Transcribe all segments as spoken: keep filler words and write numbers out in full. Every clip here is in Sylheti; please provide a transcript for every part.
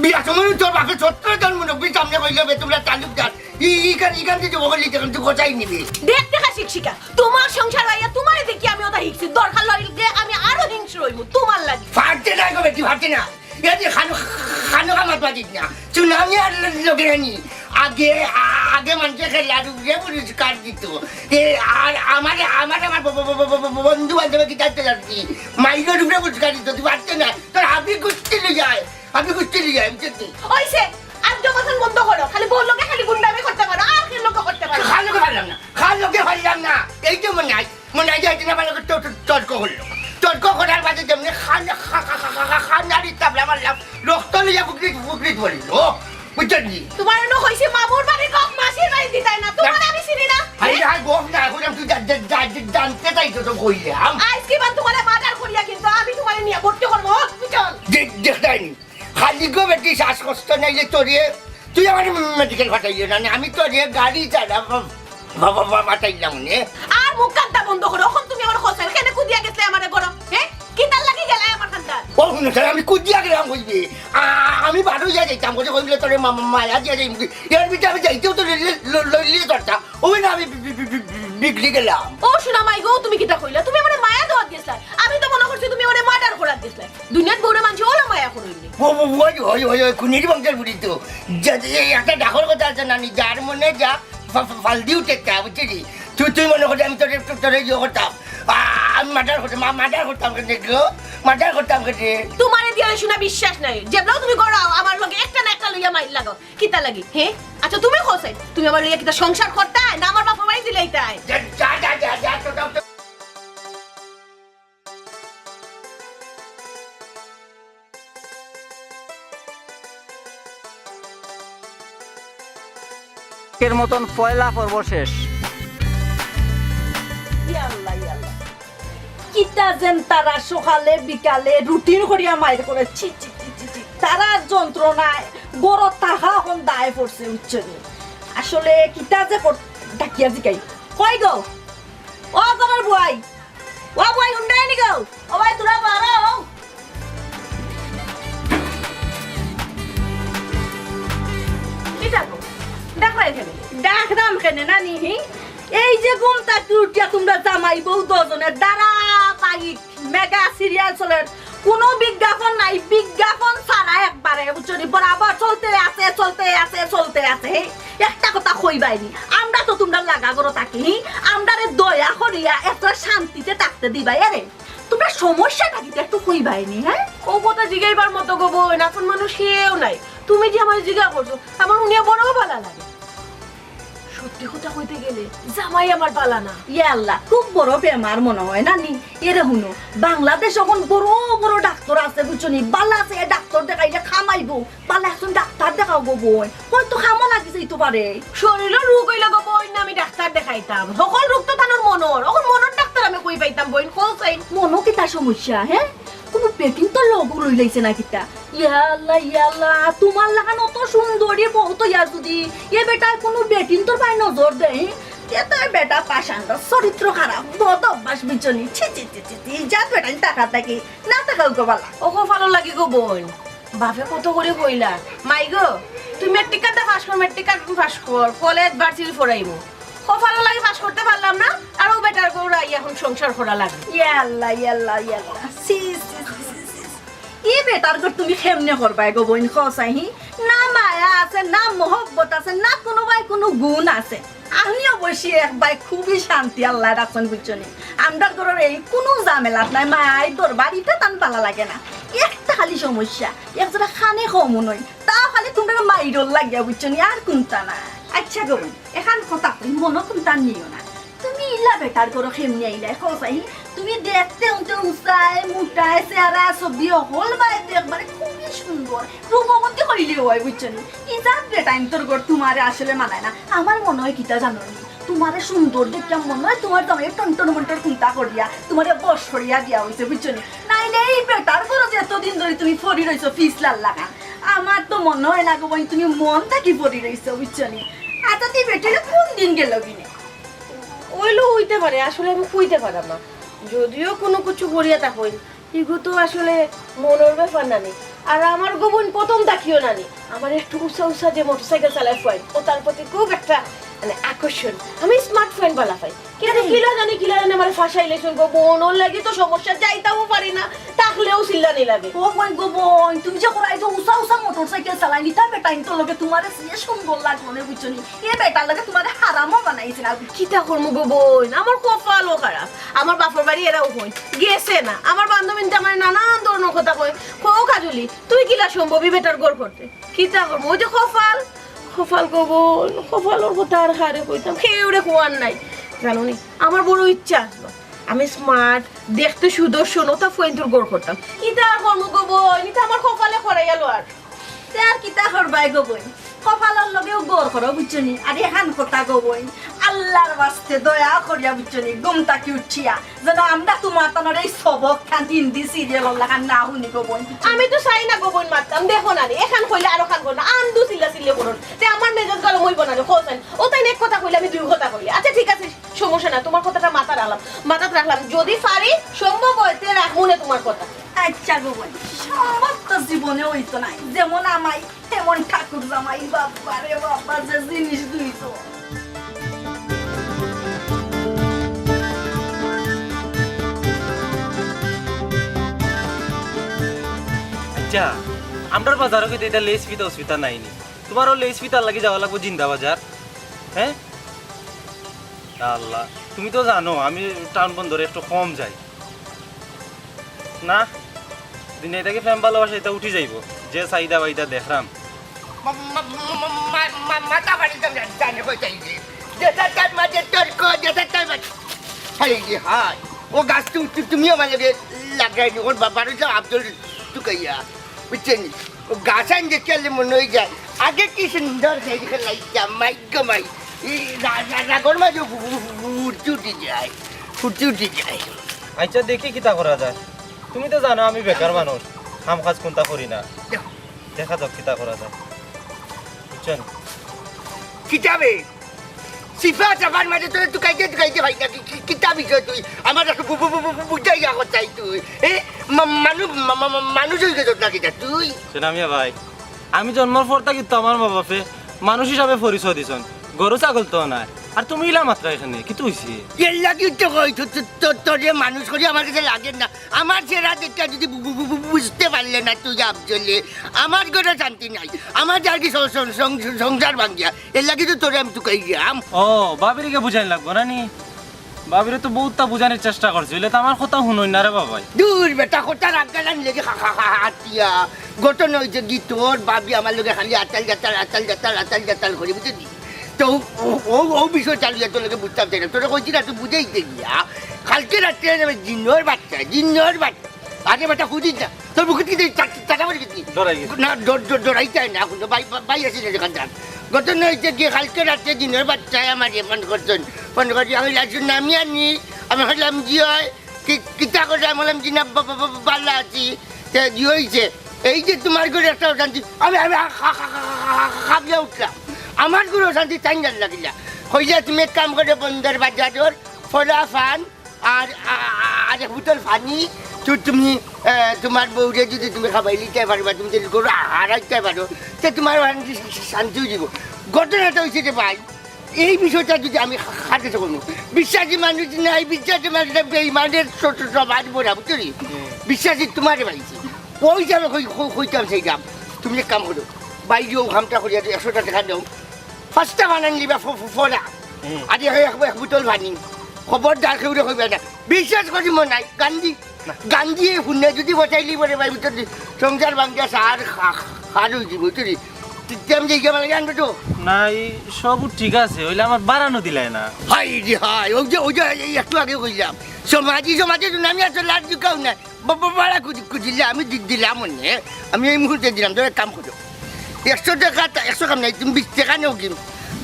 বিয়া সময় তোর বাপে সত্তর জন মুরব্বীর সামনে কইল বে তোমরা তালুকদার। ই-, ইখান, ইখান থেকে বকলি তখন তুই কোথায় নিবি? দেখ দেখা শিক্ষিকা, তোমার সংসার হইয়া তোমারে দেখি আমি ওটা হিংসি। দরকার লাগলে আমি আরো হিংস্র হইমু তোমার লাগি। ফাটতে নাই গো বেটি, ফাটতে না। এ যে খানো, খানো কামাত বাজিত না। চুনামি আর লগে আনি। আগে, আ-, আগে মানুষে খেলার উপরে পুরস্কার দিত। এ, আর আমার, আমার, আমার ব-, ব-, ব-, ব-, ব-, ব-, বন্ধু বান্ধবে কি চাইতে যাচ্ছি? মাইকের উপরে পুরস্কার দিত, তুই পারতে না। তোর হাবি গুষ্টি লই যায়, হাবি গুষ্টি লই যায়, বুঝলি? ওই সে, আর জমাখান বন্ধ করো। খালি বউর লগে খালি গুন্ডামি করতে পারো, আর কি লোক করতে পারো? খাল লোকে পারলাম না, খাল লোকে পারলাম না। এই তো মনে হয়, মনে হয় যে একদিন আমার লগে তো-, তো-, তর্ক করলো। তর্ক করার বাদে যেমনি খান, খা-, খা-, খা-, খা-, খা-, খান নাড়ি তাবলা মারলাম, রক্ত লইয়া বুকরিত, বুকরিত বলিল। বুঝলি? তোমার এনে হইছে মামুর বাড়ি কম, মাসির বাড়ি দিতাই না। তোমার আমি চিনি না। আরে, আর বক না, এখন আমি তুই জা-, জা-, জা-, জা-, জানতে চাই তো, তো কইলাম। আইজ কি বান তোমারে মার্ডার করিয়া কিন্তু আমি তোমারে নিয়ে ভর্তি করবো, বুঝছো? দে-, দেখ যায়নি। খালি গো বেটি শ্বাসকষ্ট নাইলে তোরে, তুই আমার মেডিকেল পাঠাইও না, না, আমি তোরে গাড়ি চালা বা-, বা-, বা-, বা-, পাঠাইলাম নে। আর মুখ কান্তা বন্ধ করো, এখন তুমি আমার হোসেন কেনে কুদিয়া গেছলে আমারে করো, হ্যাঁ? কিতার লাগি গেলাই আমার কান্তা? ও হুনো স্যার, আমি কুদিয়া গেলাম কইবে। আ-, আমি বারো ইয়া যাইতাম, কইলে কইলে তোরে মা-, মা-, মায়া দিয়া যাইমু। এর ভিতরে আমি যাইতেও তো লইলে, ল-, লইলে ধরতাম। ওই না আমি বি-, বি-, বি-, বি-, বিগড়ি গেলাম। ও সোনা মাই গো, তুমি কিতা কইলা? তুমি আমারে মায়া দেওয়াত গেছলা। আমি তো মনে করছি তুমি আমারে মার্ডার করাত গেছলা। দুনিয়াত বউরে মানষে ওলা মায়া করইন নি। ও, ও, ওই, ওই, ওই, ওই, খুনির বংশের বুড়ি তো। যা, এই একটা ডাকর কথা আছে নানি, যার মনে যা ফা-, ফা-, ফাল দি উঠে তা, বুঝলি? তুই, তুই মনে করলি আমি তোরে, তোরে ইয়ে করতাম। আ-, আমি মার্ডার করতাম, মা-, মার্ডার করতাম কেনে গো? মার্ডার করতাম কেনে? তোমারে দিয়া ওই সোনা বিশ্বাস নাই। যেবলাও তুমি গড়াও, আমার লগে একটা না একটা লইয়া মাইর লাগাও। কিতা লাগি, হে? আচ্ছা, তুমি কও চাই, তুমি আমার লইয়া কিতা সংসার করতায়, না আমার বাপর বাড়ি দিলাইতায়? যা, যা, যা, যা, যা, তো, তো, তো। এর মতন পয়লা পর্ব শেষ। ইয়া আল্লাহ, ইয়া আল্লাহ। কিতা যেন তারা সকালে বিকালে রুটিন করিয়া মাইর করে, ছি, ছি, ছি, ছি, ছি। তারার যন্ত্রণায় গরত থাকা এখন দায় পড়ছে, উচ্চনি। আসলে কিতা যে কর-, ডাকিয়া জিকাই। কই গো? ও গো আমার বুয়াই। ও বুয়াই, হুন্ডাই নি গো? ও ভাই, তোরা বারো। কিতা গো? ডাকরা এখানে। ডাকরাম কেনে নানি, হি? এই যে ঘুম থাকি উঠিয়া তোমরা জামাই বউ দুজনে ধারাবাহিক মেগা সিরিয়াল চলের, কোনো বিজ্ঞাপন নাই, বিজ্ঞাপন ছাড়া একবারে, বুঝছো নি? বরাবর চলতে আছে, চলতে আছে, চলতে আছে। হে, একটা কথা কইবায় নি, আমরা তো তোমরার লাগা ঘরো থাকি, হি? আমরারে দয়া করিয়া একটা শান্তিতে থাকতে দিবায়, এরে? তোমরার সমস্যাটা কিতা একটু কইবায় নি, হ্যাঁ? ও কথা জিগাইবার মতো গো বইন, আপন মানুষ কেউ নাই। তুমি যে আমারে জিগা করছো, আমার হুনিয়া বড় ভালা লাগে। সত্যি কথা কইতে গেলে জামাই আমার বালা না। ইয়া আল্লাহ, খুব বড় বেমার মনে হয় নানি। এরে হুনো, বাংলাদেশ এখন বড় বড় ডাক্তার আছে, বুঝছো নি? বালা আছে, এ ডাক্তার দেখাইলে কামাইবো। বালা একজন ডাক্তার দেখাও গো বইন, হয়তো কামো লাগি যাইতো পারে। শরীরর রোগ অইলে গো বইন না আমি ডাক্তার দেখাইতাম, হকল রোগ তো তানর মনর। এখন মনর ডাক্তার আমি কই পাইতাম বইন, কও চাই। মনো কিতা সমস্যা, হ্যাঁ? কোনো বেটিন্তর লগ লইলাইছে না কিতা? ইয়া আল্লাহ, ইয়া আল্লাহ, তোমার লাখান অত সুন্দরী বউ তো ইয়া যদি এ বেটায় কোনো বেটিন্তর বায় নজর দেয়, তে তো এ বেটা পাষাণ্ড, চরিত্র খারাপ, বদ অভ্যাস, বুঝছো নি? ছি, ছি, ছি, ছি, ছি, ইজ্জত বেটাইন টাকা থাকি, না থাকাও গো বালা। ও কপালো লাগি গো বইন, বাপে কত করি কইলা, মাই গো, তুই মেট্রিক কাটা পাস কর, মেট্রিক কাটা পাস কর, কলেজ ভার্সিটি পড়াইমু। কপালো লাগি পাস করতে পারলাম না, আর ও বেটার গৌরা এখন সংসার করা লাগে। ইয়া আল্লাহ, ইয়া আল্লাহ, ইয়া আল্লাহ। ছি, ছি, ছি, ছি, ছি। ই বেটার ঘর তুমি কেমনে করবায় গো বইন, কও চাই, হি? না মায়া আছে, না মহব্বত আছে, না কোনো বায় কোনো গুণ আছে। আমি অবশ্যই এক বায় খুবই শান্তি আল্লাহ রাখছেন, বুঝছো নি? আমরার ঘরর এই কোনো ঝামেলাত নাই, মায়াই দরবার, ইটা তান বালা লাগে না। একটা খালি সমস্যা, এক জোড়া কানে কম নই, তাও খালি তোমরা মাইরর লাগিয়া, বুঝছো নি? আর কোনটা না। আচ্ছা গো বইন, এখান কথা কই, মনো কোনটা নিও না। তুমি ইলা বেটার ঘরো কেমনে আইলায়, কও চাই? তুমি দেখতে উনতে উচায়, মুটায়, চেহারা, ছবি, হকল বায়তে একবারে খুবই সুন্দর। রূপবতী কইলে হয়, বুঝছো নি? ইজাত বেটাইন্তর ঘর তোমারে আসলে মানায় না। আমার মনে হয় কিতা জানো নি? তোমারে সুন্দর দেখিয়া মনে হয় তোমার জামাই টনটন মন্টন কুন্তা করিয়া তোমারে বশ করিয়া দিয়া হইছে, বুঝছো নি? নাইলে এই বেটার ঘরো যে এতদিন ধরি তুমি পড়ি রইছো ফিসলার লাখান। আমার তো মনে হয় না গো বইন, তুমি মন থাকি পড়ি রইছো, বুঝছো নি? আচ্ছা, তুই বেটিরে কোন দিন গেল কিনে? অইলেও অইতে পারে, আসলে আমি কইতে পারতাম না। যদিও কোনো কিছু করিয়া থাকইন, ইগু তো আসলে মনর ব্যাপার নানি। আর আমার গো বইন প্রথম থাকিও নানি, আমার একটু উষা উষা যে মোটরসাইকেল চালায় ফুয়াইন, ও তার প্রতি খুব একটা মানে আকর্ষণ। আমি স্মার্ট ফুয়াইন বালা পাই, কিন্তু কিলা জানি কিলা জানি আমার ফাঁসাই লেছইন গো বইন, ওর লাগি তো সমস্যা, যাইতাও পারি না, থাকলেও চিল্লানি লাগে। ও বইন গো বইন, তুমি যে করাই যে উষা উষা মোটরসাইকেল চালাইনি, তা বেটাইন তো লগে তোমারে যে সুন্দর লাগলো না, বুঝছো নি? এ বেটার লগে তোমারে হারামও বানাইছে না। কিতা করমু গো বইন, আমার কপালও খারাপ, আমার বাপর বাড়ি এরাও কইন গেছে না, আমার বান্ধবীনতে আমার নানান ধরনের কথা কয়, কও কাজলি, তুই কিলা সম্ভবই বেটার ঘর করতে? কিতা করবো, ওই যে কপাল, কপাল গো বইন, কপালর কথা আর কারে কইতাম, কেউরে কওয়ার নাই। জানো নি, আমার বড় ইচ্ছা আছিল, আমি স্মার্ট, দেখতে সুদর্শন, ওটা ফুয়াইন্তর ঘর করতাম। ইতা আর করমু গো বইন, ইতা আমার কপালে করাই গেল আর। তে আর কিতা করবায় গো বইন, কপালর লগেউ ঘর করো, বুঝছো নি? আর এখান কথা গো বইন, আল্লাহর ওয়াস্তে দয়া করিয়া, বুঝছো নি, ঘুম থাকি উঠিয়া যেন আমরা তোমার তানর এই সবক খান হিন্দি সিরিয়ালর লাখান না শুনি গো বইন। আমি তো চাই না গো বইন মারতাম, দেখো না রে, এখান কইলে আরো খান করো না, আন্দু চিল্লা চিল্লি করুন, যে আমার মেজাজ গরম হইব না রে, খোঁজ নাই। ও তাই এক কথা কইলে আমি দুই কথা কইলে। আচ্ছা ঠিক আছে, সমস্যা না, তোমার কথাটা মাথাত রাখলাম, মাথাত রাখলাম, যদি পারি সম্ভব হয় তে রাখবো না তোমার কথা। আচ্ছা গো বইন, সম্ভব তো জীবনে হইতো নাই, যেমন আমাই তেমন ঠাকুর জামাই, বাবা রে বাবা, যে জিনিস দুইজন। আচ্ছা, আমরার বাজারো কিন্তু ইটা লেস ফিতা উস ফিতা নাই নি। তোমারও লেস ফিতার লাগি যাওয়া লাগবো জিন্দা বাজার, হ্যাঁ? ইয়া আল্লাহ, তুমি তো জানো আমি টাউন বন্দরে একটু কম যাই। না, দুনিয়া থাকি প্রেম ভালোবাসা ইতা উঠি যাইবো, যে চাইদা বাইদা দেখরাম। মাথা ফাড়ি তো জানে কই যাই রে। যেটা তার মাঝে তর্ক, যেটা তার মাঝে। হায় রে হায়, ও গাছ তুমি, তুমি আমার লগে লাগাই নি, ওর বাবার হইলো আব্দুল টুকাইয়া, বুঝছেন? ও গাছ আন যে চলে মনে হয়ে যায়, আগে কি সুন্দর খেয়ে খেলাইতাম, মাই গো মাই। এই রা- রা- রাগর মাঝে ফু- ফু- ফু- ফুর্তি উঠে যায়, ফুর্তি উঠে যায়। আচ্ছা, দেখি কিতা করা যায়। তুমি তো জানো আমি বেকার মানুষ, কাম কাজ কোনটা করি না। দেখা যাক কিতা করা যায়, বুঝছেন? কিতাবে সিফা চাপার মাঝে তোরা তুকাইতে তুকাইতে ভাই নাকি কি- কিতা বিষয় তুই? আমার একটু বু- বু- বু- বু- বুঝাই যা করতাই তুই। এ মা- মানু- মা- মা- মা- মানুষ হয়ে গেছত নাকি তা তুই? সেনামিয়া ভাই, আমি জন্মর পর থাকি তো আমার মা বাপে মানুষ হিসাবে পরিচয় দিছন, গরু ছাগল তো নাই। আর তুমি ইলা মাত্রা এখানে, কিতা হইছে? এর লাগি তো কই তো- তো- তো- তোরে মানুষ করি আমার কাছে লাগে না। আমার চেহারা দেখতে যদি বু- বু- বু- বু- বুঝতে পারলে না তুই আফজলে, আমার ঘরে শান্তি নাই। আমার যার কি সং- সং- সং- সংসার ভাঙ্গিয়া, এর লাগি তো তোরে আমি তুকাই গিয়াম। ও, ভাবিরে বুঝাইন লাগবো না নি? ভাবিরে তো বহুতটা বুঝানোর চেষ্টা করছি, হইলে তো আমার কথা শুনইন না রে বাবাই। দূর বেটা, কথা রাখগালান লেগে খা খা খা হাতিয়া। ঘটনা হইছে কি, তোর ভাবি আমার লগে খালি আতাল জাতাল আতাল জাতাল আতাল জাতাল করে, বুঝলি? তো ও- ও ও বিষয় চালু তোর লগে বুঝতাম চাই না, তোরা কইছি না তুই বুঝাইতে গিয়া। কালকে রাত্রে আমি জিন্নর বাচ্চা, জিন্নর বাচ্চা। আরে বেটা, হুদিস না, তোর মুখে কি চাটা মারি গেছি? ডরাই গেছি। না, ডর- ডর- ডরাইতে হয় না, এখন তো ভাই ভাই আছে না দোকানদার। ঘটনা হইছে কি, কালকে রাত্রে জিন্নর বাচ্চায় আমার ফোন করছেন, ফোন করি আমি লাজুর নামি আনি, আমি হলাম জি হয়, কি কিতা করে আমি বললাম জি না বা- বা- বা- বা- বালা আছি। তে জি হইছে, এই যে তোমার ঘরে একটা অশান্তি, আমি আমি খা- খা- খা- খা- খা- খাবিয়া উঠলাম। আমার ঘরে অশান্তি তাই না লাগিলা। হইলে তুমি এক কাম করে বন্দর বাজারর ফলা ফান আর আ- আ- আর এক বোতল পানি, তু- তুমি আহ, তোমার বউরে যদি তুমি খাবাই নিতে পারবা, তুমি যদি গরু হারাইতে পারো, তে তোমার অশান্তি শান্তি হয়ে যাব। ঘটনাটা হইছে যে ভাই, এই বিষয়টা যদি আমি হাতে করবো, বিশ্বাসী মানুষ নাই, বিশ্বাসী মানুষ নাই, বেইমানের ছোট সমাজ বড়া, বুঝলি? বিশ্বাসী তোমারে পাইছি, ওই হিসাবে কই- কই- কইতাম সেইতাম। তুমি এক কাম করো, বাইরে ও হামটা করিয়া একশোটা টাকা দাও, পাঁচটা বানান লিবা ফ- ফ- ফোড়া, আর এক এক- এক বোতল পানি, খবরদার কেউরে কইবা না, বিশ্বাস করি মনে নাই গান্ধী গান্ধী হুনে যদি বসাইলি বলে ভাই বুঝলি, সংসার ভাঙ্গিয়া সার খা- খার হয়ে দিব, বুঝলি? তে আমি যে গেমাল আনবে তো। না, এই সব ঠিক আছে, হইলে আমার বাড়ানো দিলাই না। হাই রে হাই, ওই যে ওই যে এই একটু আগে কইলাম, সমাজে সমাজে তো নামি আসলে আর ঢুকাও না। বাবা বাড়া খুঁজি খুঁজিলে আমি দি- দিলাম মনে, আমি এই মুহূর্তে দিলাম। ধরো এক কাম করো, একশো টাকা তা- একশো কাম নাই, তুমি বিশ টাকা নেও কি,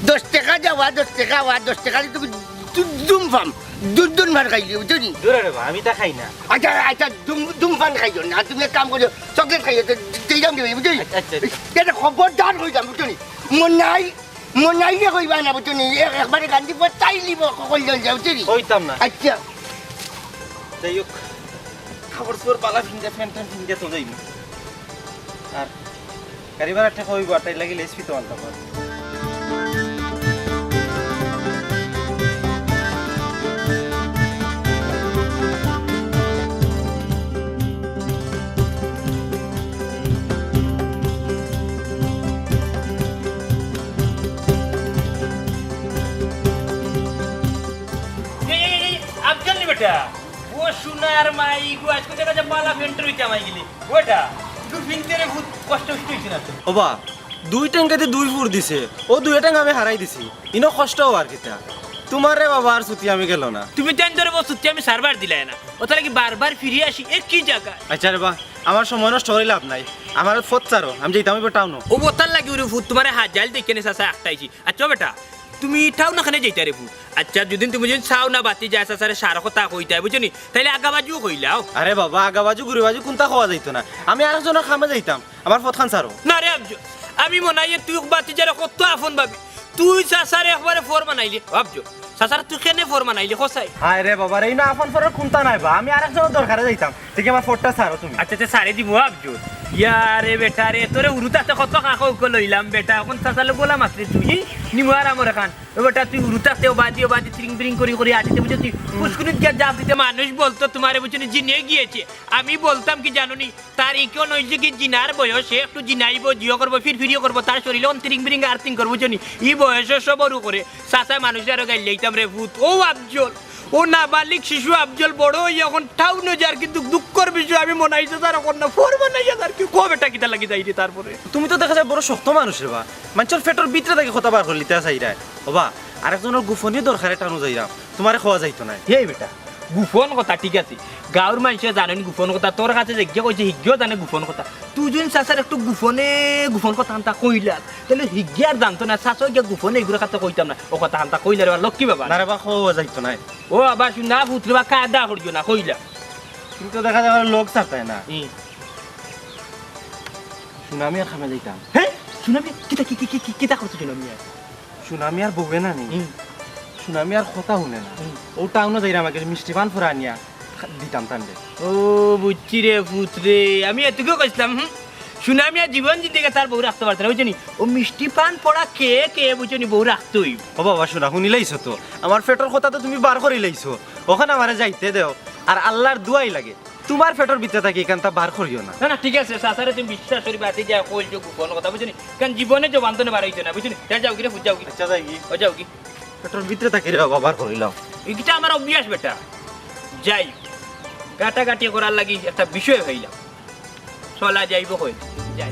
দশ টাকা যাওয়া, দশ টাকা আওয়া, দশ টাকা তুমি দু- ধূমপান, দু- ধূমপান খাইলি, বুঝলি? দূরে রে বা, আমি তা খাই না। আচ্ছা আচ্ছা, ধূম- ধূমপান খাইও না, তুমি এক কাম করো, চকলেট খাইও, তো দিলাম দিবে, বুঝলি? আচ্ছা, আচ্ছা। এটা খবরদার কইলাম, বুঝলি? মনাই মনাইলে কইবা না, বুঝলি? এক- একবারে গান্ধী পর চাই নিব, কখন যাও যাও, বুঝলি? কইতাম না। আচ্ছা। যাই হোক, কাপড় চোপড় বালা ফিন্দে, প্যান্ট ট্যান্ট ফিন্দে তো যাইব। আর গাড়ি ভাড়া টেকা অইবো, আর তাইর লাগি লেস ফি তো আনতাম পারি। এই, এই, এই, আফজাল নি বেটা? ও সোনার মাই গো, আইজকু দেখা যায় বালা ফেন্টর অইতে আমায় গেলি। ও বেটা, তুই ফিনতে রে ভূত, কষ্ট উষ্ট অইছে না তো? ওবা, দুই টেঙ্গাতে দুই ফুর দিছে, অউ দুই টেঙ্গা আমি হারাই দিছি। ইনো কষ্ট অওয়ার কিতা? তুমারে বাবা আর ছুটি আমি গেলো না। তুমি তেন ধরে বউ ছুটি আমি সারবার দিলায় না। অতার লাগি বারবার ফিরি আসি একই জাগাত। আইচ্ছা রে বা, আমার সময় নষ্ট করি লাভ নাই। আমার পথ ছাড়ো, আমি যাইতাম অইবো টাউনো। অউ অতার লাগি ওরে ভূত তুমারে হাজাইল দেখিয়া নি চাচা আটকাইছি। আইচ্ছা বেটা, তুমি টাউনো কেনে যাইতায় রে ভূত? আইচ্ছা, যুদি তুমি যুদি চাও না বাতি যায় চাচারে সারা কথা কইতায়, বুঝছো নি? তাইলে আগাবাজু কইলাও। আরে বাবা, আগাবাজু ঘুরিবাজু কুনতা কওয়া যাইতো না। আমি আরেকজনর কামে যাইতাম, আমার পথখান ছাড়ো। না রে আফজল, আমি মনাইয়ে তুই বাতি যারে কত আফন ভাবি, তুই চাচারে একবারে ফর বানাইলি। আফজল, চাচারে তুই কেনে ফর বানাইলি, কও চাই? হায় রে বাবা রে, ইনো আফন ফরর কুনতা নাই বা, আমি আরেকজনর দরকারে যাইতাম। দেখি আমার ফরটা ছাড়ো তুমি। আইচ্ছা, আইচ্ছা, ছাড়ি দিমু আফজল। ইয়ারে বেটা রে, তোরে হুরু থাকতে কত কাকা উকল লইলাম বেটা, অখন চাচার লগে গলা মাতরে তুই, নিমু আর আমর এখান। ও বেটা, তুই হুরু থাকতে অবাদি অবাদি তিরিং বিরিং করি করি আটিতে, বুঝছো তুই? পুষ্কুনিত গিয়া জাপ দিতে মানুষ বলতো তুমারে, বুঝছো নি, জিনে গিয়েছে। আমি বলতাম কি জানো নি, তার ইকন অইছে কি জিনার বয়স, হে একটু জিনাইবো, জিও করবো, ফিরফিরিও করবো, তার শরীলে অন তিরিং বিরিং আর্থিং করবো, বুঝছো নি? ই বয়সে সবরু করে, চাচায় মানুষরে আরো গাইল লইতাম রে ভূত। ও আফজল, ও নাবালিক শিশু আফজল বড় অইয়া অখন টাউনো যার, কিন্তু দুঃখর বিষয় আমি মনাইছে তার অখন না, ফর বানাইয়া যার কি কও বেটা কিতা লাগি যাই রে তারপরে। তুমি তো দেখা যায় বড় শক্ত মানুষ রে বা, মানষর পেটর ভিতরে থাকি কথা বার করিলিতা চাইরায়। ওবা, আরেকজনর গোপনীয় দরকারে টাউনো যাইরাম, তুমারে কওয়া যাইতো নায়। হেই বেটা, গোপন কথা ঠিক আছে, গাউর মানষে জানইন গোপন কথা, তোর কাছে যেগিয়ে কইছে হিগিয়েও জানে গোপন কথা। তুই যুদি চাচারে একটু গোপনে গোপন কথা হানতা কইলাস, তাইলে হিগিয়ে আর জানতো না, চাচাও গিয়া গোপনে ইগুর কাছে কইতাম না, অউ কথা হানতা কইলা রে বা লক্ষ্মী বাবা। না রে বা, কওয়া যাইতো নায়। ও বাবা, হুনো না, পুত্র বা কায়দা করিও না, কইলা। কিন্তু দেখা যায় আমার লোক ছাড়তায় না। হুম। সুনামিয়ার কামে যাইতাম। হে? সুনামিয়া? কিতা, কি, কি, কি, কি, কিতা করতো সুনামিয়া? সুনামিয়ার বউয়ে না নি? হুম। সুনামিয়ার কথা হুনে না। হুম। অউ টাউনো যাইরাম আগে মিষ্টি পান ফুরা আনিয়া খা-, দিতাম তানরে। ও, বুঝছি রে, পুত্রে। আমি এটুকু কইছিলাম, হুম? সুনামিয়া জীবন জিন্দেগি তার বউ রাখতো পারতো না, বুঝছো নি? অউ মিষ্টি পান পড়া কে কে, বুঝছো নি, বউ রাখতো অইবো। ও বাবা, হুনো না, হুনিলাইছো তো। আমার পেটর কথা তো তুমি বার করিলাইছো। অখন আমারে যাইতে দেও। আর আল্লার দুয়াই লাগে, তুমার পেটর ভিতরে থাকি ইখানতা বার করিও না। না, না, ঠিক আছে, চাচারে তুমি বিশ্বাস করি বাতি যায় কইল যে গোপন কথা, বুঝছো নি? কারণ জীবনে জবান তো বার অইতো না, বুঝছো নি? যাও, যাওগি রে, যাওগি। আইচ্ছা, যাইগি। ও, যাওগি। পেটর ভিতরে থাকি রে বাবা, বার করিলাও। ইটা আমার অভ্যাস বেটা। যাই, গাটাগাটি করার লাগি একটা বিষয় অইলাম। চলা যাইবো কই? যাই।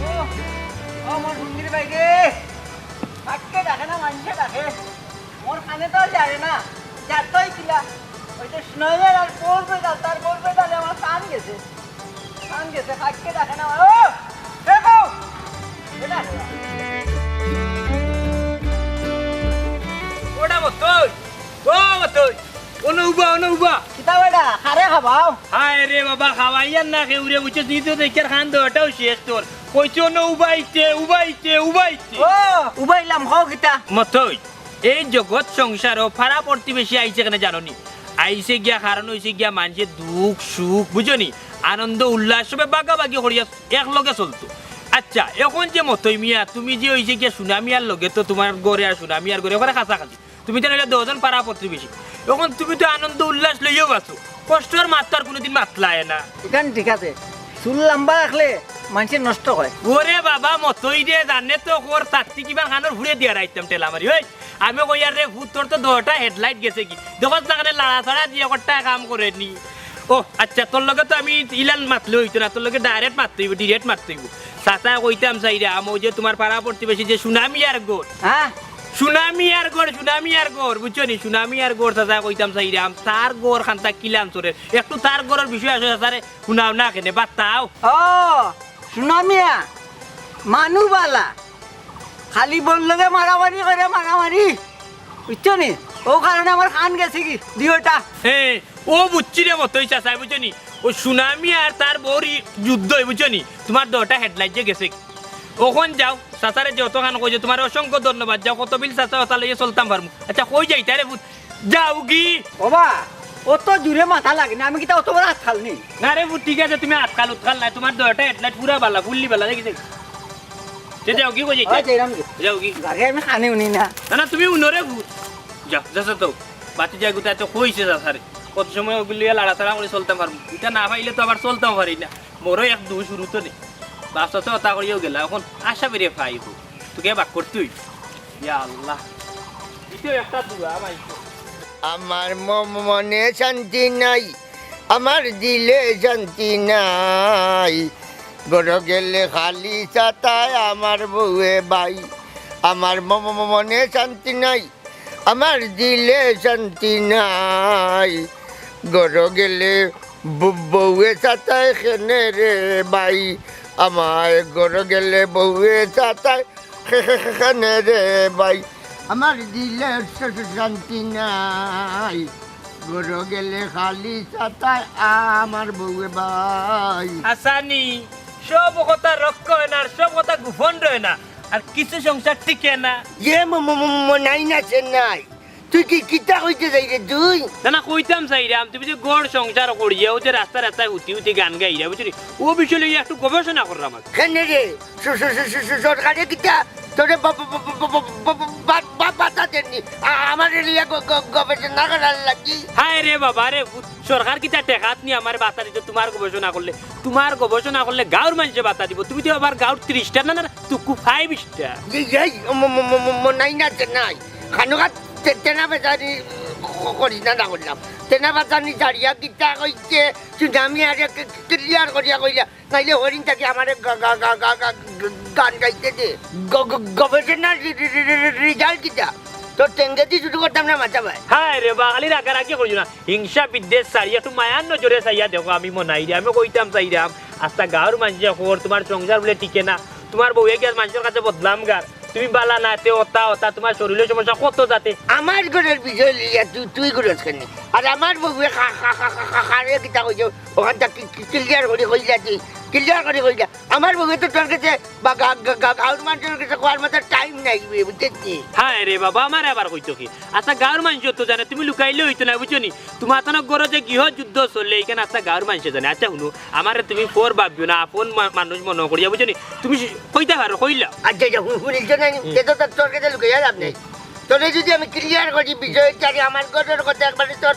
ও, ও, মোর হুন্দির ভাই রে। আজকে ডাকে না, মানষে ডাকে। মোর কানে তো আর যায় না। যার তো এই কিলা। ওই যে সুনাইয়ের আর পড়বে না, তার পড়বে তাহলে আমার কান গেছে। কান গেছে, আজকে ডাকে না। ও, দেখো। ওটা মতই। ও মতই। অনো উবা, অনো উবা। কিতা বেটা, কারে খাবাও? হায় রে বাবা, খাবাইয়ার না কেউরে, বুঝছস নি তো দেখিয়ার খান দেওয়াটাও শেষ তোর। কইছি অনো উবাইতে, উবাইতে, উবাইতে। ও, উবাইলাম, কও কিতা? মতই, এই জগৎ সংসারো পাড়া প্রতিবেশী আইছে কেনে জানো নি? আইছে গিয়া কারণ অইছে গিয়া মানষে দুখ সুখ, বুঝছো নি? আনন্দ উল্লাস সবে ভাগাভাগি করিয়া একলগে চলতো। আচ্ছা, এখন যে মতই মিয়া, তুমি যে অইছে গিয়া সুনামিয়ার লগে তো তুমার ঘরে আর সুনামিয়ার ঘরে ওখানে কাছাকাছি। তুমি তো নাইলে দশজন পাড়া প্রতিবেশী। এখন তুমি তো আনন্দ উল্লাস লইয়াও আছো, কষ্টর মাত তো আর কুনুদিন মাতলায় না। ইখান ঠিক আছে, চুল লাম্বা রাখলে মানষে নষ্ট কয়। ওরে বাবা, মতই রে, জানে তো কর, তাত্তি কিবা কানর ফুড়ে দিয়া রাইতাম ঠেলা মারি। ওই, আমি কইয়ার রে, পুত, তোর তো দশটা হেডলাইট গেছে গি। দেখছ না কেনে লাড়াচাড়া দিয়া একটা কাম করে নি। ও, আচ্ছা, তোর লগে তো আমি ইলান মাতলে অইতো না, তোর লগে direct মাততে অইবো, direct মাততে অইবো। চাচায় কইতাম চাইরাম, অউ যে তুমার পাড়া প্রতিবেশী যে সুনামিয়ার ঘর। হ্যাঁ? সুনামিয়ার ঘর, সুনামিয়ার ঘর, বুঝছো নি? সুনামিয়ার ঘর চাচায় কইতাম চাইরাম, তার ঘর খান্তা কিলান চলের। একটু তার ঘরর বিষয়ে আসো চাচারে হুনাও না কেনে, বাতাও। ও, সুনামিয়া, মানু বালা। খালি বউর লগে মারামারি করে, মারামারি। বুঝছো নি? অউ কারণে আমার কান গেছে গি, দুইওটা। হে, ও বুঝছি রে মতই চাচায়, বুঝছো নি? অউ সুনামি আর তার বউর ই যুদ্ধ, বুঝছো নি? তুমার দশটা হেডলাইট যে গেছে গি। অখন যাও, চাচারে যে অতখান কইছো, তুমারে অসংখ্য ধন্যবাদ। যাও, কত বিল চাচা অতা লইয়া চলতাম পারমু। আচ্ছা, কই যাইতায় রে পুত? যাওগি। ওবা, অত জুরে মাথা লাগে না, আমি কিতা অত বড় আতখাল নি? না রে পুত, ঠিক আছে, তুমি আতখাল উতখাল নায়, তুমার দুইটা হেডলাইট পুরা বালা, ফুল্লি বালা, দেখি, দেখি। তে যাও, কি কই যাইতে? ওই যাইরাম কি? যাও কি? গাড়ি আমি কানে হুনি না। না, না, তুমি হুনো রে পুত। যাও, যাও, যাও তো। বাতি যাই গুতা তো কইছে যা সারে। কত সময় ওগুলি লইয়া লাড়াচাড়া করি চলতাম পারমু। ইটা না পাইলে তো আবার চলতাম পারি না। মোরও এক দুই শুরু তো নেই। বাচ্চা তো ওটা করিও গেলা, এখন আশা বেরিয়ে পাইব। তোকে বাক করতে হইব। ইয়া আল্লাহ। ইটা একটা দোয়া মাইকো। আমার ম-, মনে শান্তি নাই, আমার দিলে শান্তি নাই। ঘরো গেলে খালি সাতায় আমার বউয়ে বাই। আমার ম-, ম-, মনে শান্তি নাই, আমার দিলে শান্তি নাই। ঘরো গেলে ব-, বউয়ে সাতায় খেনে রে বাই। আমায় ঘরো গেলে বউয়ে সাতায় খে-, খে-, খে-, খেনে রে বাই। আমার দিলে শ-, শ-, শান্তি নাই। ঘরো গেলে খালি সাতায় আমার বউয়ে বাই। আসানি, সব কথা রক্ষা হয় না, আর সব কথা গোপন রয় না, আর কিছু সংসার টিকে না। ইয়ে ম-, ম-, ম-, ম-, নাই না সে নাই। তুই কি কিতা কইতে চাইরে তুই? না, না, কইতাম চাইরাম, তুমি যে ঘর সংসার করিয়া, ও যে রাস্তা রাস্তায় হুতি হুতি গান গাইরা, বুঝলি? ও বিষয় লইয়া একটু গবেষণা কররাম আর কি। কেনে রে? স-, স-, স-, স-, স-, সরকারে কিতা তোরে বা-, বা-, বাতা দেননি? আ-, আমার এরিয়া গ-, গ-, গবেষণা করার লাগি। হায় রে বাবা রে, সরকার কিতা টেকাত নি আমার বাতা দিত তোমার গবেষণা করলে? তোমার গবেষণা করলে গাঁওর মানষে বাতা দিব। তুমি তো আবার গাঁওর ত্রিশটা না, না, না, তুকু ফাইভ স্টার। এই, এই, ম-, ম-, ম-, ম-, ম-, নাই না, তে নাই। খানুকাত তে-, তেনা বেচারি ক-, করিস না, না করলাম। তেনা বেচারি জারিয়া কিতা কইছে, সুনামি আরে ক-, ক-, ক্লিয়ার করিয়া কইলা। নাইলে হরিণ থাকি আমারে গা-, গা-, গা-, গা-, গা-, গান গাইতে দে। গ-, গ-, গবেষণার রি-, রি-, রি-, রি-, রি-, রিজাল্ট কিতা? তোর টেঙ্গেদি শুরু করতাম না মাথা ভাই। হায় রে বা, খালি রাগারাগি করিও না। হিংসা বিদ্বেষ ছাড়ি একটু মায়ার নজরে চাইয়া দেখো, আমি মনাইরে, আমি কইতাম চাইরাম, আস্তা গাঁওর মানষে কর, তোমার সংসার বুলে টিকে না, তোমার বউয়ে গিয়া মানষর কাছে বদনাম গার, তুমি বালা না, তে অতা অতা, তোমার শরীরর সমস্যা কত জাতে। আমার ঘরর বিষয় লইয়া তুই, তুই ঘুরস কেনে? আর আমার বউয়ে খা-, খা-, খা-, খা-, খা-, খারে কিতা কইছে, ওখান থাকি কি, কি, ক্লিয়ার করি কইলা তুই, ক্লিয়ার করি কইলা। আমার বউয়ে তো তোর কাছে বা গা-, গা-, গা-, গাঁওর মানষর কাছে কওয়ার মতো টাইম নাই বে, বুঝছস নি? হায় রে বাবা, আমারে আবার কইতো কি? আচ্ছা, গাঁওর মানষে তো জানে, তুমি লুকাইলে অইতো না, বুঝছো নি? তোমার তো না ঘরো যে গৃহযুদ্ধ চলে, ইখান আচ্ছা গাঁওর মানষে জানে। আচ্ছা হুনো, আমারে তুমি পর ভাবিও না, আপন মা-, মানুষ মনো করিয়া, বুঝছো নি? তুমি শি-, কইতা পারো, কইলাও। আচ্ছা, আচ্ছা, হু-, হুনিল তো নাই, হুম। তে তো তার, তোর কাছে লুকাইয়া লাভ নাই। তোরে যদি আমি ক্লিয়ার করি বিষয়টা, আরে আমার ঘরর কথা একবারে তোর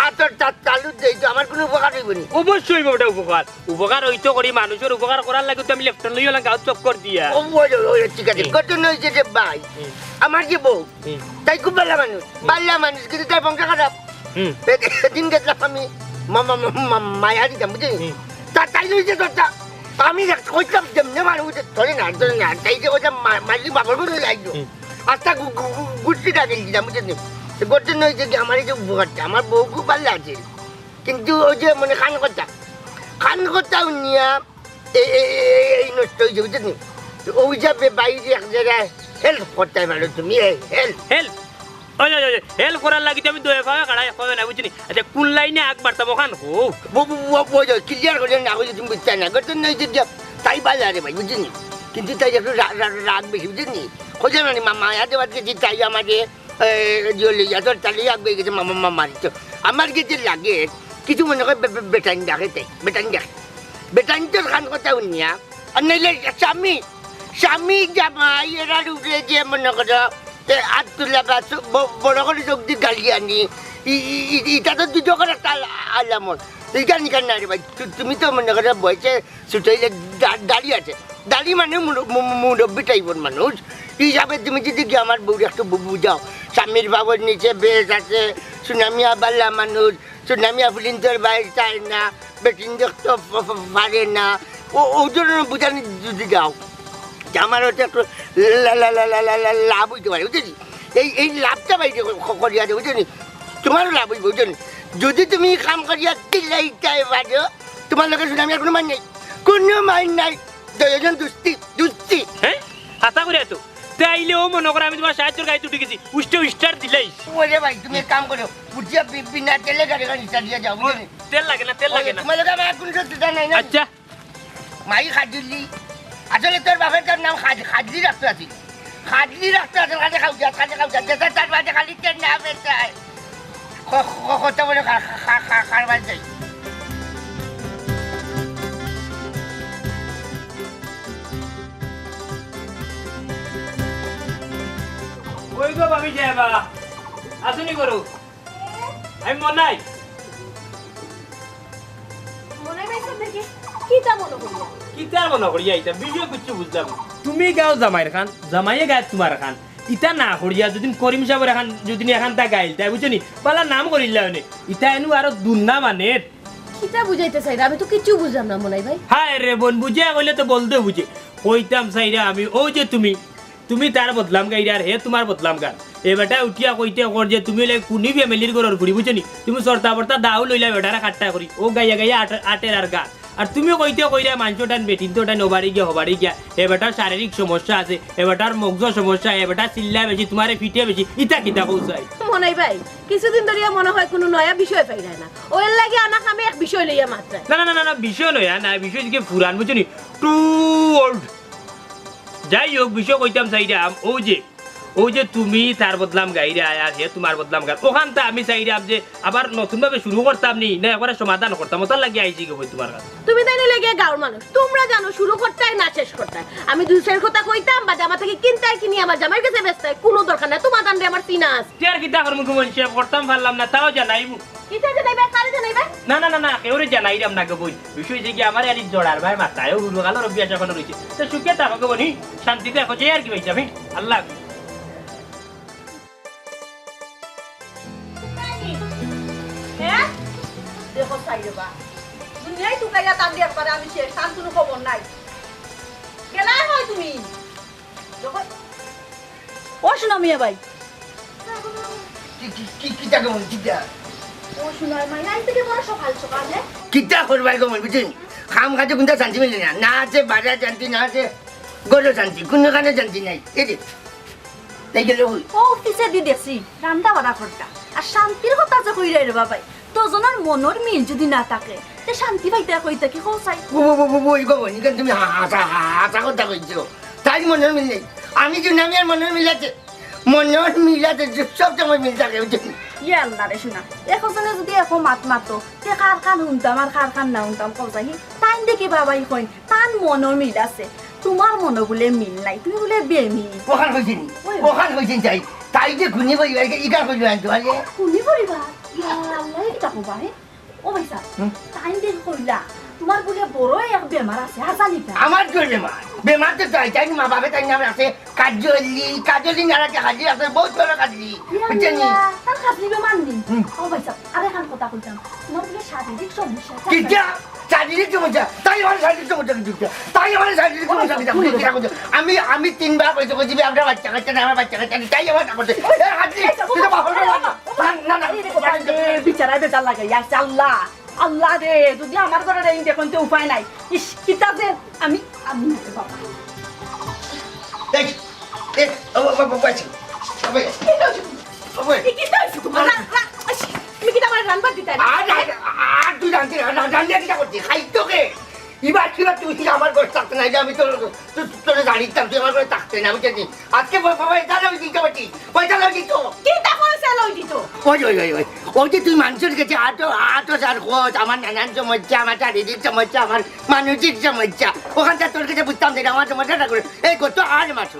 আতর তা-, তালুত দেই, তো আমার কুনু উপকার অইবো নি? অবশ্যই অইবো বেটা উপকার। উপকার অইতো করি, মানুষর উপকার করার লাগি তো আমি লেফটেন্ট লইয়া অইলাম গাঁওত চক্কর দিয়া। ও, ওই, ওই, ওই, ঠিক আছে। হুম। ঘটনা অইছে যে ভাই, হুম। আমার যে বউ, হুম। তাই খুব ভালা মানুষ, হুম। ভালা মানুষ, কিন্তু তার বংশ খারাপ। হুম। এ-, এদিন গেছিলাম আমি মা-, মা-, মা-, মা-, মায়া দিতাম, বুঝলি? হুম। তা তাই লইছে তোরটা। আমি দেখ-, কইতাম, "যেমনে মানুষ ধরে না, ধরে না।" তাই যে কইতাম, "মা-, মারলি বাবার করে লাগলো।" হুম। আস্তা গু-, গু-, গু-, গুষ্টিটা গেল দিতাম, বুঝলি? তো ঘটনা অইছে কি, আমার এই যে উপকারটা, আমার বউ খুব ভালা আছে। কিন্তু ওই যে মানে খান কথা, খান কথা হুনিয়া এই, এই, এই, এই নষ্ট অইছে, বুঝছস নি? তো ওই যাবে বাইরে এক জায়গায় হেল্প করতে পারো তুমি, এই হেল্প। হেল্প? ওই, ওই, ওই, হেল্প করার লাগি তো আমি দুই পাওয়ে খাড়া, এক পাওয়ে না, বুঝছস নি? আচ্ছা, কোন লাইনে আগ বাড়তাম ওখান হোক? ব-, ব-, ব-, ওই যে ক্লিয়ার করে না কইলে তুমি বুঝতে না। ঘটনা অইছে যে তাই ভালা রে ভাই, বুঝছস নি? কিন্তু তাই একটু রা-, রা-, রাগ বেশি, বুঝছস নি? কইলে মানে মা-, মায়া দেওয়ার গেছি তাই আমারে এ, জলি, ইয়া তোর তালি আগে গেছে মামা, মামা মারি তো। আমার গেছে লাগে, কিছু মনে করে বে-, বে-, বেটাইন ডাকে তাই, বেটাইন ডাকে। বেটাইন তোর খান কথা হুনিয়া, আর নাইলে স্বামী, স্বামী জামাই এরার উপরে যে মনে করো, এ, আত তুলা বা চ-, ব-, বড় করে চোখ দি গালি আনি, ই-, ই-, ই-, ইটা তো দুজকের একটা আলা-, আলামত। ইখান, ইখান না রে ভাই, তু-, তুমি তো মনে করো বয়সে ছুটাইলে দা-, দাড়ি আছে। দাড়ি মানে মুর-, মু-, মু-, মুরব্বি টাইপর মানুষ। হিসাবে তুমি যদি গিয়া আমার বউরে একটু বু-, বুঝাও, স্বামীর বাবর নিচে বেশ আছে, সুনামিয়া বালা মানুষ, সুনামিয়া ফুলিন্তর বাইর চায় না, বেটিন দেখতে ফ-, ফ-, পারে না, ও-, ওই জন্য বুঝানি যদি যাও, যে আমার ওটা একটু লা-, লা-, লাভ অইতে পারে, বুঝলি? এই, এই লাভটা বাইরে ক-, ক-, করিয়া দে, বুঝলি? তোমারও লাভ অইবো, বুঝলি? যদি তুমি কাম করিয়া চিল্লাইতে পারো, তোমার লগে সুনামিয়ার কুনু মাইর নাই, কুনু মাইর নাই। দুইজন দুস্তি, দুস্তি। হ্যাঁ? হাছা করিয়া তো। তে আইলে ও মনো করো আমি তোমার সাহায্যর গাড়িত উঠি গেছি। উষ্ঠে start দিলাইছি। ওরে ভাই, তুমি এক কাম করো। উঠিয়া বি-, বিনা তেলে গাড়িখান start দিয়া যাও, বুঝলে? তেল লাগে না, তেল লাগে না। তোমার লগে আমার কুনু শত্রুতা নাই না? আচ্ছা। মাই খাজুলি। আসলে তোর বাপের তার নাম খাজ-, খাজলি রাখতো আছিল। খাজলি রাখতো আছিল, খাজে খাও যা, খাজে খাও যা। যেটা তার বাদে খালি তেল না বেচায়। ক-, ক-, কথা বলে কা-, কা-, কা-, কা-, কারবার যাই। কই গো ভাবি সাহেবা? আসুনি করো। আমি মনাই। মনাই ভাই সাহেব দেখি, কিতা মনো করিয়া? কিতা মনো করিয়া ইতা? বিষয় কিচ্ছু বুঝলাম না। তুমি গাও জামাইর খান, জামাইয়ে গায় তোমার খান। ইতা না করিয়া যদি করিম সাহেবর এখান, যদি এখানতা গাইল, তাই বুঝছো নি? বালা নাম করিলা অনে। ইতা এনু আরো দুর্নাম আনের। কিতা বুঝাইতে চাইরা? আমি তো কিচ্ছু বুঝলাম না, মনাই ভাই। হায় রে বইন, বুঝিয়া কইলে তো বলদে বুঝে। কইতাম চাইরা আমি, অউ যে তুমি, তুমি তার বদনাম গাইরায় আর হে তোমার বদনাম গার। এ বেটা উঠিয়া কইতে কর যে তুমি অইলে কুনি ফ্যামিলির ঘরর ফুড়ি, বুঝছো নি? তুমি চর্তা বর্তা দাও লইলা বেটারে খাট্টা করি। অউ গাইয়া গাইয়া আট-, আটের আর গার। আর তুমি কইতে কইরায় মানষর টাইন, বেটিন্তর টাইন, ও বাড়ি গিয়া, হ বাড়ি গিয়া। এ বেটার শারীরিক সমস্যা আছে, এ বেটার মগজর সমস্যা, এ বেটা চিল্লায় বেশি, তোমারে পিটে বেশি। ইতা কিতা কও চাই? মনাই ভাই, কিছুদিন ধরিয়া মনো হয় কুনু নয়া বিষয় পাইরায় না। অউ এরলাগি আনা কামে এক বিষয় লইয়া মাতরায়। না, না, না, না, না, বিষয় নয়া না, বিষয় দিকে পুরান, বুঝছো নি? Too old। যাই হোক, বিষয় কইতাম চাইরাম, অউ যে, অউ যে তুমি তার বদনাম গাইরায় আর হে তোমার বদনাম গার, অখানতা আমি চাইরাম যে আবার নতুনভাবে শুরু করতাম নি, না একবারে সমাধান করতাম, অতার লাগি আইছি গো বইন তোমার কাছে। তুমি তাইন অইলে গিয়া গাঁওর মানুষ, তুমরা জানো শুরু করতায় না শেষ করতায়। আমি দুই চাইর কথা কইতাম, বাদে আমার থাকি কিনতায় কিনি আমার জামাইর গেছে বেচতায়, কুনু দরকার নাই, তোমার দান্ডে আমার চিনা আছে। তে আর কিতা করমু গো বইন, শেষ করতাম পারলাম না, তাও জানাইমু। কিতা জানাইবায়? কারে জানাইবায়? না, না, না, না, কেউরে জানাইরাম না গো বইন। বিষয় অইছে কি, আমার আলি জড়ার ভাই মাথায়, অউ হুরু কালো রব্বি আশা কোনো রইছে। তো সুখে থাকো গো বইন, শান্তিতে থাকো, যে আর কি পাইতাম, হে? আল্লাহ হাফিজ। হ্যাঁ? দেখো চাইরোবা, দুনিয়ায় তুকাইয়া তান দিয়ার পরে আমি শেষ, তান কুনু খবর নাই। গেলায় হয় তুমি। দেখো, ও সোনা মিয়া ভাই। কি, কি, কি, কিতা গো বইন, কিতা? ও সোনার মাই, আইজ থাকি বড় সকাল সকাল, হে? কিতা করবায় গো বইন, বুঝছো নি? কাম কাজে কুনতা শান্তি মিলে না। না আছে বাজার শান্তি, না আছে ঘরো শান্তি, কুনুখানে শান্তি নাই। এই যে, তাই গেল কই? ও অফিসেদি দেখছি, রান্দা বাড়া করতা। আর শান্তির কথা যে কইরায় রে বাবাই, দুইজনর মনর মিল যদি না থাকে, তে শান্তি পাইতায় কই থাকি কও চাই? ও, ও, ও, ও, ওই গো, বইন, ইখান তুমি হা-, হাছা, হা-, হাছা কথা কইছো। তাইর মনর মিল নাই। আমি যে নামি আর মনর মিল আছে। মনর মিল আছে, যে সব সময় মিল থাকে, বুঝছো নি? ইয়া আল্লাহ রে সোনা, একজনে যদি একো মাত মাতো, তে কার কান হুনতাম আর কার কান না হুনতাম, কও চাই? তাইন দেখি বাবাই কইন, তান মনর মিল আছে, তোমার মনো বুলে মিল নাই, তুমি বুলে বেমিল। অখান কইছে নি? ওই। অখান কইছে নি তাই? তাই যে খুনি পরিবার, ইখান কইলো আনতো, আরে। খুনি পরিবার? ইয়া আল্লাহ, ইটা কবা, হে? ও ভাই সাহেব, হুম? তাইন দেখি কইলা, তোমার বুলে বড় এক বেমার আছে, আর জানি না। আমার কি বেমার? বেমার তো তাই, তাই মা বাপে তাই নাম রাখছে কাজলি, কাজলি নারাকে কাজলি রাখছে, বহুত বড় কাজলি। ইয়া বুঝছো নি? আল্লাহ, তার কাজলি বেমার নি? হুম। ও ভাই সাহেব, আরেকখান কথা কইতাম, তোমার বুলে শারীরিক সমস্যা আছে। কিতা? শারীরিক সমস্যা? তাই আমার শারীরিক সমস্যা কিতা? তাই আমার শারীরিক সমস্যা কিতা? আমি, আমি তিনবার কইছি, কইছি, "আমরা বাচ্চা কাচ্চা না, আমরা বাচ্চা কাচ্চা না।" তাই আমার না করছে। এ, হাজি, তুই তো বাপের বাবা না। না, না, না। এই দেখো, বাবা রে, বিচারায় বেজার লাগাই আছে, আল্লাহ। আল্লাহ রে, যদি আমার ঘরে রে, দেখুন তো উপায় নাই। ইস, কিতা যে আমি, আমি না রে বাবা। এই, এই, ও, ও, ও, ও, ও, ও, ও, ও। এই কিতা হইছে তোমার? রা-, রা-, ইস, তুমি কিতা আমার রানবার দিতা না? আর, আর, আর তুই রানতে, রান-, রান-, রানতে কিতা করতে? খাইতো কে? ইবার কিবা তুই আমার ঘরে থাকতে না, যে আমি তোর, তোর, তোর জানিতাম, তুই আমার ঘরে থাকতে না, বুঝলি নি? আজকে ব-, ব-, পয়সা লই দিতে পারতি, পয়সা লই দিত। কিতা পয়সা লই দিত? ওই, ওই, ওই, ওই, ওই যে তুই মানষর গেছে আটো, আটো সার খোঁজ, আমার নানান সমস্যা, আমার শারীরিক সমস্যা, আমার মানসিক সমস্যা, অখানতা তোর গেছে বুঝতাম যে আমার সমস্যাটা করে। এই গত আট মাস,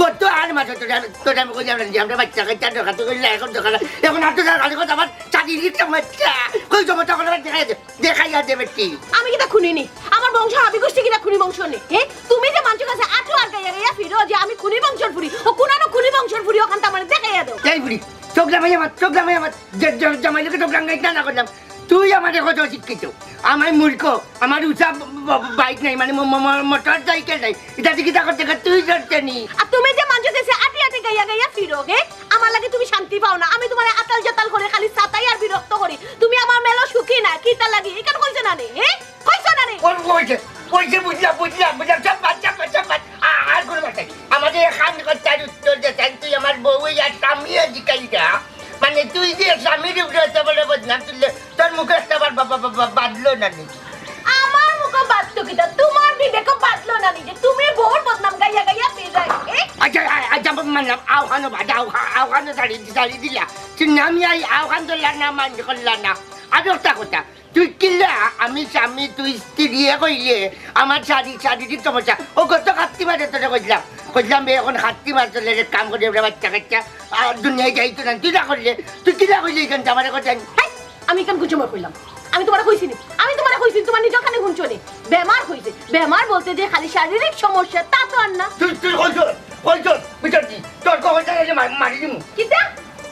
গত আট মাস তোরে আমি, তোরে আমি কইলাম না যে আমরা বাচ্চা কাচ্চা দরকার, তুই কইলে এখন দরকার না। এখন আটো সার খালি খোঁজ, আমার শারীরিক সমস্যা, কই সমস্যা করে দেখাই দে। দেখাইয়া দেবে কি? আমি কিতা খুনি নি? আমার বংশ হাবি গোষ্ঠী কিতা খুনি বংশ নি? হে? তুমি যে মানষর গেছে আটো আর গাইয়া গাইয়া ফিরো যে আমি খুনি বংশর ফুড়ি, ও কুনানো খুনি বংশর ফুড়ি, অখানতা আমারে দেখাইয়া দেও। এই ফুড়ি, চোখ লামাই আমার, চোখ লামাই আমার, যে, যে, জামাই লোকে চোখ লামাই না, না করলাম। তুই আমারে কত শিক্ষিত, আমি মূর্খ, আমার উষা ব-, ব-, বাইক নাই, মানে ম-, ম-, ম-, মোটর সাইকেল নাই, ইতা দি কিতা করতে গেলে তুই ধরতে নি। আর তুমি যে মানষর গেছে আটি আটি গাইয়া গাইয়া ফিরো, হে? আমার লাগি তুমি শান্তি পাও না। আমি তোমারে আতাল জাতাল করে খালি সাতাই আর বিরক্ত করি। তুমি আমার মেলো সুখী না, কিতা লাগি? ইখান কইছো না নি? হে? কইছো না নি? ওই, ওই যে, ওই যে বুঝলাম, বুঝলাম, বুঝলাম। সব বাদ, সব বাদ, সব বাদ। আ-, আর কোনো বাদ নাই। আমাদের এখান কথার উত্তর দে, তাই তুই আমার বউ আর স্বামী অধিকারীরা। মানে তুই যে স্বামীর উপরে এত বড় বদনাম তুললে, তোর মুখে একটা বার বা-, বা-, বা-, বা-, বাঁধলো না নি? আমার মুখে বাঁধতো কিতা? তোমার বিবেকে বাঁধলো না নি যে তুমি বউর বদনাম গাইয়া গাইয়া ফিরাই? এ? আচ্ছা, আ-, আচ্ছা, মানলাম, আওখানো বাদ, আওখা-, আওখানো ছাড়ি, ছাড়ি দিলা। তুই নামি আই, আওখান ধরলা না, মাইন্ড করলা না। আর একটা কথা, তুই কিলা, আমি স্বামী, তুই স্ত্রী, এ কইলে আমার শারী-, শারীরিক সমস্যা। ও গত খাত্তি মাসে তোরে কইলাম, কইলাম, "বে, এখন খাত্তি মাস চলে, এক কাম করি, আমরা বাচ্চা কাচ্চা, আর দুনিয়ায় যাইতো না।" তুই না করলে, তুই কিলা কইলে এখান আমারে কথা? হেই, আমি কেন গুজমা কইলাম? আমি তোমারে কইছি নি? আমি তোমারে কইছি, তোমার নিজর কানে হুনছো নি? বেমার কইছে। বেমার বলতে যে খালি শারীরিক সমস্যা, তা তো আর না। তুই, তুই কইছস, কইছস, বিচার দি। তোর কখন চাই যে মা-, মারি দিমু। কিতা?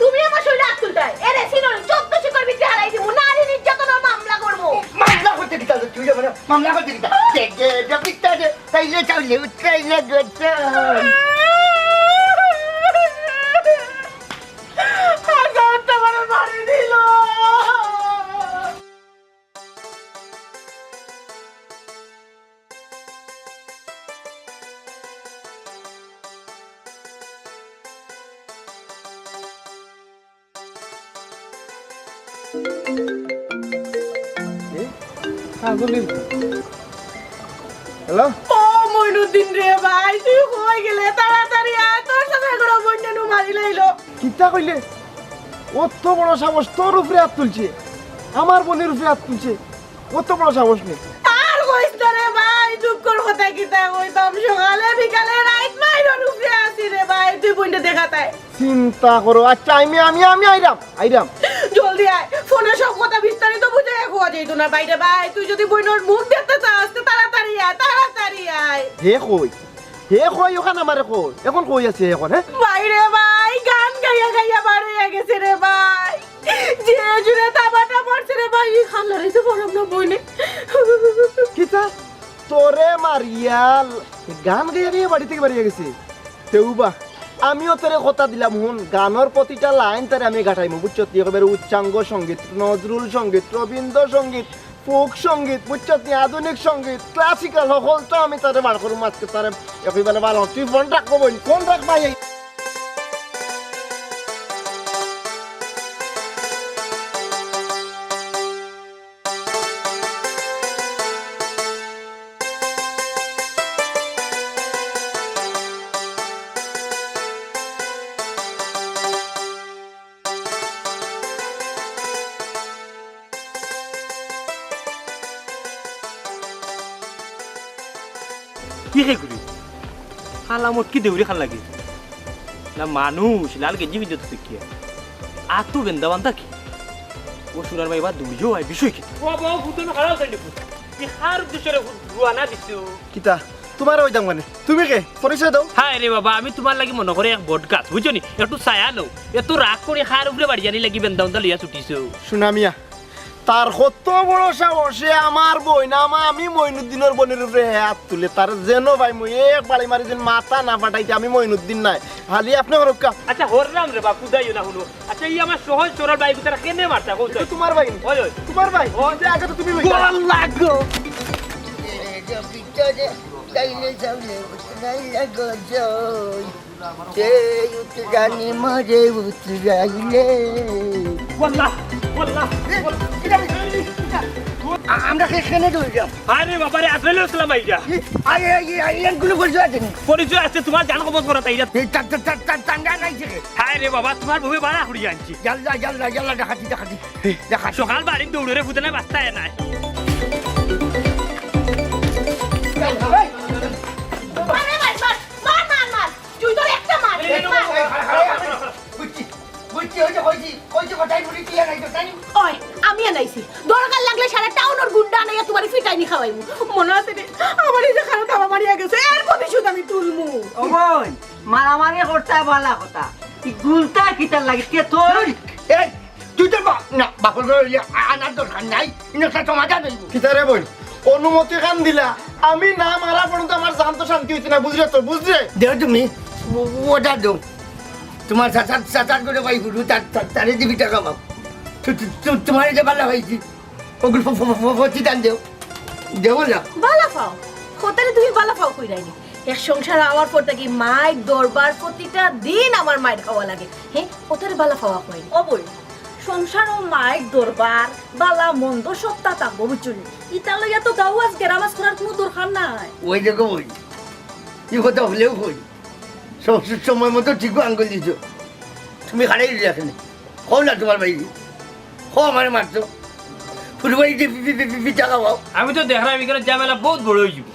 তুমি আমার শরীরে আত তুলতায়? এরে সিনন, চোদ্দ শিকড় ভিতরে হারাই দিমু। নারী নির্যাতনের মামলা করবো। মামলা করতে কিতা? তুই যাবে না? মামলা করতে কিতা? দে, দে, দে, বিচার দে। তাইলে চাইলে, উত্তরাইলে, দে, দে। আজকে তোমারে মারি দিল। এ? হ্যাঁ, বলিন। হ্যালো? ও মইনুদ্দিন রে ভাই, তুই কই গেলে? তাড়াতাড়ি আয়, তোর সাথে এগুলো বন্যানু মারি লাইলো। কিতা কইলে? অত বড় সাহস, তোর উপরে আত তুলছে, আমার বইনর উপরে আত তুলছে, অত বড় সাহস নি। আর কইস না রে ভাই, দুঃখর কথা কিতা কইতাম, সকালে বিকালে রাইত মাইরর উপরে আছি রে ভাই, তুই বইনরে দেখাত আয়। চিন্তা করো, আচ্ছা, আমি, আমি, আমি আইরাম, আইরাম। জলদি আয়, ফোনে সব কথা বিস্তারিত বুঝাইয়া কওয়া যাইতো না বাইরে ভাই, তুই যদি বইনর মুখ দেখতে চাস, তো তাড়াতাড়ি আয়, তাড়াতাড়ি আয়। হে কই? হে কই অখান আমারে কই? এখন কই আছে এখন, হে? ভাই রে ভাই, গান গাইয়া গাইয়া বার অইয়া গেছে রে ভাই। যে জুরে থাবাটা মারছে রে ভাই, ই খান লড়াইতে পারলাম না বইনে। কিতা? তোরে মারিয়া গান গাইয়া গাইয়া বাড়ি থাকি বারইয়া গেছে? তেউবা, আমিও তোরে কথা দিলাম, হুন, গানর প্রতিটা লাইন তারে আমি গাটাইমু, বুঝছত নি? একেবারে উচ্চাঙ্গ সঙ্গীত, নজরুল সঙ্গীত, রবীন্দ্র সঙ্গীত, ফোক সঙ্গীত, বুঝছত নি? আধুনিক সঙ্গীত, ক্লাসিক্যাল, হকলতা আমি তারে বার করমু আজকে তারে। একেবারে ভালা, তুই ফোন রাখ বইন, ফোন রাখ ভাই। কি হে করি? হালা মটকি দেউরি খান লাগে। না মানুষ, লাল গেঞ্জি পিন্দে তো দেখিয়া। আতু বেন্দা বান্দা কি? ও সোনার মাই বা দৌড়িও আয় বিষয় কি? ও বাবা, ভূত না খারাপ জানি ভূত। কি হার উদ্দেশ্যে রে ভূত রুয়ানা দিছো? কিতা? তোমার ওই দাম মানে? তুমি কে? পরিচয় দাও। হায় রে বাবা, আমি তোমার লাগি মনে করে এক বট গাছ, বুঝছো নি? একটু ছায়া লও। এত রাগ করে হার উপরে বাড়ি জানি লাগি বেন্দা বান্দা লইয়া ছুটিছো। সোনা মিয়া, তার কত বড় সাহস, সে আমার বইন, আমা-, আমি মইনুদ্দিনর বইনর উপরে আত তুলে, তার যেন ভাই মুই এক বাড়ি মারি দিন মাথা না ফাটাইতে, আমি মইনুদ্দিন নায়। হালি আপনে হরক্কা। আচ্ছা, হররাম রে বাপ, খুদাইও না হুনো। আচ্ছা, ই আমার সহজ সরল ভাই, তারা কেনে মারতা, কও তো? তোমার ভাই। ওই, ওই। তোমার ভাই। ওই। যে আগে তো তুমি ভাই। গলা লাগো। তাইলে যাওলে উতরাই লাগো জয়। কে উতরানি মরে উতরাইলে। ওয়াল্লাহ, ওয়াল্লাহ, এ, ওয়াল্লাহ। কিতা, কিতা, কিতা? আ-, আমরা কে-, কেনে দৌড়ি যাম? আরে বাবা রে, আজরাইল ইসলাম আইরা। এ, আরে, এই, এই, এই, এগুলো পরিচয় আছে নি? পরিচয় আছে, তোমার জান কবজ করা তাই না? এই তা-, তা-, তা-, তা-, তাঙ্গা নাই থেকে। হায় রে বাবা, তোমার বউয়ে বাড়া করিয়া আনছি। ইয়াল্লা, ইয়াল্লা, ইয়াল্লা, ডাকাতি, ডাকাতি। ডাকাতি। সকাল বাড়ি দৌড়ে রে, ফুদে না বাস্তায় নাই। এই, এই। মার, মার, মার, মার, মার, মার। তুই তোর একটা মার, এই, এই, মার। এই, এই, এই, এই, এই, বুঝছি, বুঝছি, ওই যে কইছি, কইছি, কোথায় বুড়ি তুই আনাইছো, তাই নি? ওই, আমি আনাইছি। দরকার লাগলে সারা টাউনর গুন্ডা আনাইয়া তোমারে ফিটাইনি খাওয়াইমু। মনে আছে রে? আমার এই যে খারাপ থাবা মারিয়া গেছে, এর প্রতিশোধ আমি তুলমু। ও বোন, মারামারি করতে বালা কথা। এই গুলটা কিতার লাগে? কে তোর? এই, তুই তো বা-, না, বাপর ঘরে ইয়া, আ-, আনার দরকার নাই। ইনো একটা সমাধান হইব। কিতারে বইন? অনুমতি খান দিলা। আমি না মারা পর্যন্ত আমার জান তো শান্তি হইছে না, বুঝলে তো? বুঝলে? দেও তুমি, ও-, ওটা দেও। তোমার চাচার, চাচার করে ভাই হুরু, তার, তার, তারে দিবি টাকা পাও। তু-, তু-, তু-, তোমার এই যে বালা হয়েছি, ওগুলো ফ-, ফ-, ফ-, ফ-, প্রতিদান দেও। দেও না। বালা পাও? কোথায় তুমি বালা পাও কইরাইনি? এক সংসার আওয়ার পর থাকি মায়ের দরবার প্রতিটা দিন আমার মায়ের খাওয়া লাগে। হ্যাঁ, ওটারে বালা পাওয়া কই? ও বই, সংসারও মায়ের দরবার, বালা মন্দ সবতা থাকবো, বুঝছো নি? ইতা লইয়া তো গাঁও আজ গেরামাজ করার কোনো দরকার নাই। ওই দেখো বই, কি কথা হলেও কই। সব সময় মতো ঠিকও আঙ্গুল দিছো। তুমি খাড়াই রইলা কেনে? কও না তুমার ভাইরে। কও আমারে মারতো। ফুটবল দিয়ে পি-, পি-, পি-, পি-, পিঠা খাওয়াও। আমি তো দেখরাম ইখানো ঝামেলা বউত বড় অইযিবো।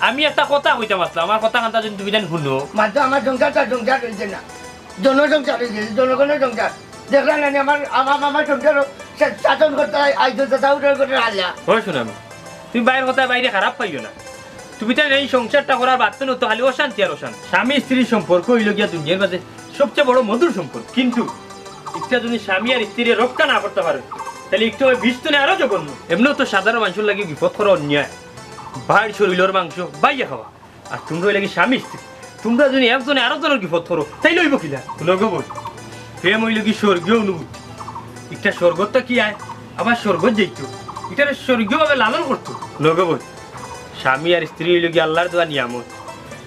আমি একটা কথা কইতাম আছলাম, আমার কথা খানতা যদি তুমি তাইন হুনো। মারতো আমার সংসারটা সংসার অইছে না। জনসংসার অইছে, জনগণর সংসার। দেখরায় না নি আমার, আমার, আমার সংসার শা-, শাসন করতে হয়, আইজ দাদা উঠার করে আল্লাহ। ও সুনামি, তুমি ভাইর কথা ভাইরে খারাপ পাইও না। তুমি তাইন এই সংসারটা করার বাদ তো খালি অশান্তি আর অশান্তি। স্বামী স্ত্রীর সম্পর্ক অইলো গিয়া দুনিয়ার মাঝে সবচেয়ে বড় মধুর সম্পর্ক। কিন্তু ইটা যদি স্বামী আর স্ত্রীরে রক্ষা না করতা পারে, তাইলে ইটা অয় বিশ গুণে আরো জঘন্য। এমনেও তো সাধারণ মানষর লাগি বিপদ করা অন্যায়। ভাইর শরীলর মাংস ভাইয়ে খাওয়া। আর তুমরা অইলা গি স্বামী স্ত্রী, তুমরা যদি একজনে আরকজনর বিপদ করো, তাইলে অইবো কিলা? হুনো গো বইন, প্রেম অইলো গি স্বর্গীয় অনুভূতি। ইটা স্বর্গত থাকি আয়, আবার স্বর্গত যাইতো, ইটারে স্বর্গীয়ভাবে লালন করতো। হুনো গো বইন, স্বামী আর স্ত্রী অইলো গি আল্লার দেওয়া নিয়ামত।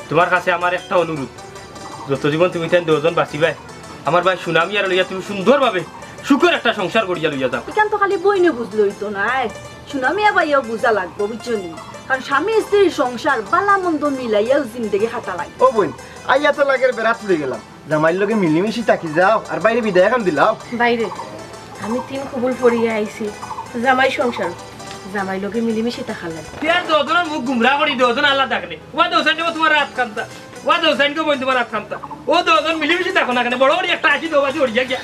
তুমার কাছে আমার একটা অনুরোধ, যত জীবন তুমি তাইন দুইজন বাঁচিবায়, আমার ভাই সুনামিয়ারে লইয়া তুমি সুন্দরভাবে সুখর একটা সংসার গড়িয়া লইয়া যাও। ইখান তো খালি বইনে বুঝলে অইতো নায়, সুনামিয়া ভাইয়াও বুঝা লাগবো, বুঝছো নি? কারণ স্বামী স্ত্রীর সংসার ভালা মন্দ মিলাইয়াউ জিন্দেগি কাটা লাগে। ও বইন, আইয়া তো লাগের বেড়াত ফুড়ি গেলাম, জামাইর লগে মিলিমিশি থাকি যাও, আর ভাইরে বিদায় খান দিলাও। ভাইরে, আমি তিন কবুল পড়িয়া আইছি, জামাই সংসার, জামাইর লগে মিলিমিশি থাকা লাগে। তুই আর দুইজনর মুখ গুমরা করি, দুইজন আল্লাহ ডাকলে। ওয়া দোসাইন গো তুমার আত খান্তা, ওয়া দোসাইন গো বইন তুমার আত খান্তা। ও দুইজন মিলিমিশি থাকো না কেনে? বড় করি একটা আশি দেও বাজি উড়িয়া গিয়া।